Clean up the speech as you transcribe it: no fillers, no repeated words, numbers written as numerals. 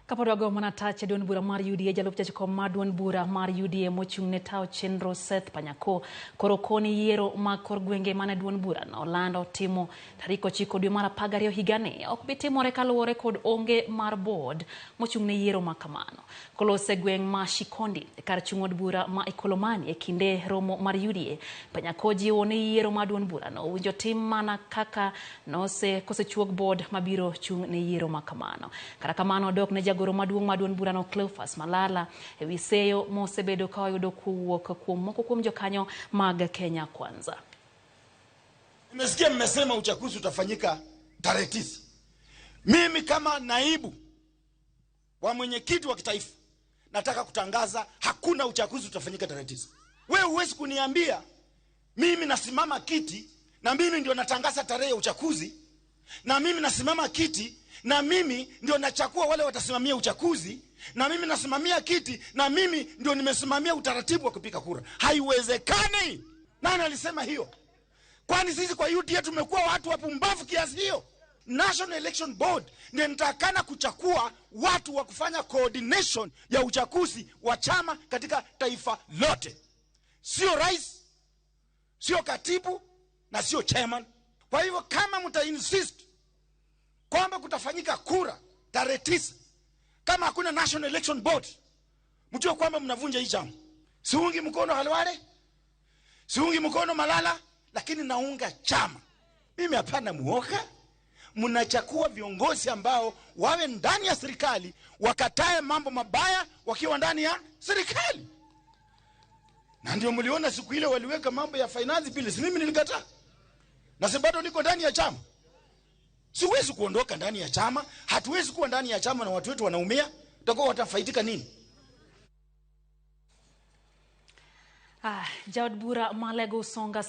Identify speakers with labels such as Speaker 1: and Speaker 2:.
Speaker 1: Kapod wago mana tach e duond bura mar UDA, jalup jakom mar duond bura mar UDA mochung' ne tayo chenro Seth Panyako koro koni yiero mag kor gwenge mane duond bura no olando timo tarik 9 dwe mar 12 higani ok bi timore kaluwore kod onge mar board mochung' ne yiero ma kamano. Kolose gweng' ma Shikondi kar chung' od bura ma Ikolomani e kinde romo mar UDA, Panyako jiwo ni yiero mar duond bura no owinjo tim mana kaka nose kosechuog board mabiro chung' ne yiero ma kamano. Kata kamano dok ne jagoro maduong' mar duond burano Cleophas Malala ewi seyo mosebedo ka oyudo kowuok kuom moko kuom jokanyo mag Kenya Kwanza.
Speaker 2: Nimesikia mmesema uchaguzi utafanyika tarehe 9. Mimi kama naibu wa mwenyekiti wa kitaifa nataka kutangaza hakuna uchaguzi utafanyika tarehe 9. Wewe huwezi kuniambia mimi nasimama kiti na mimi ndio natangaza tarehe ya uchaguzi, na mimi nasimama kiti na mimi ndio nachakua wale watasimamia uchaguzi, na mimi nasimamia kiti na mimi ndio nimesimamia utaratibu wa kupiga kura. Haiwezekani. Nani alisema hiyo? Kwani sisi kwa UDA tumekuwa watu wapumbavu kiasi hiyo? National Election Board ndio nitakana kuchakua watu wa kufanya coordination ya uchaguzi wa chama katika taifa lote. Sio rais, sio katibu na sio chairman. Kwa hivyo kama mta insist kwamba kutafanyika kura tarehe 9 kama hakuna National Election Board, mjue kwamba mnavunja hii chama. Siungi mkono Khalwale, siungi mkono Malala, lakini naunga chama. Mimi hapana muoga. Mnachakua viongozi ambao wawe ndani ya serikali, wakatae mambo mabaya wakiwa ndani ya serikali. Na ndio mliona siku ile waliweka mambo ya finance bill, si mimi nilikataa. Na si bado niko ndani ya chama. Siwezi kuondoka ndani ya chama, hatuwezi kuwa ndani ya chama na watu wetu wanaumia, tutakuwa watafaidika nini?
Speaker 1: Jaod bura Malego Usonga.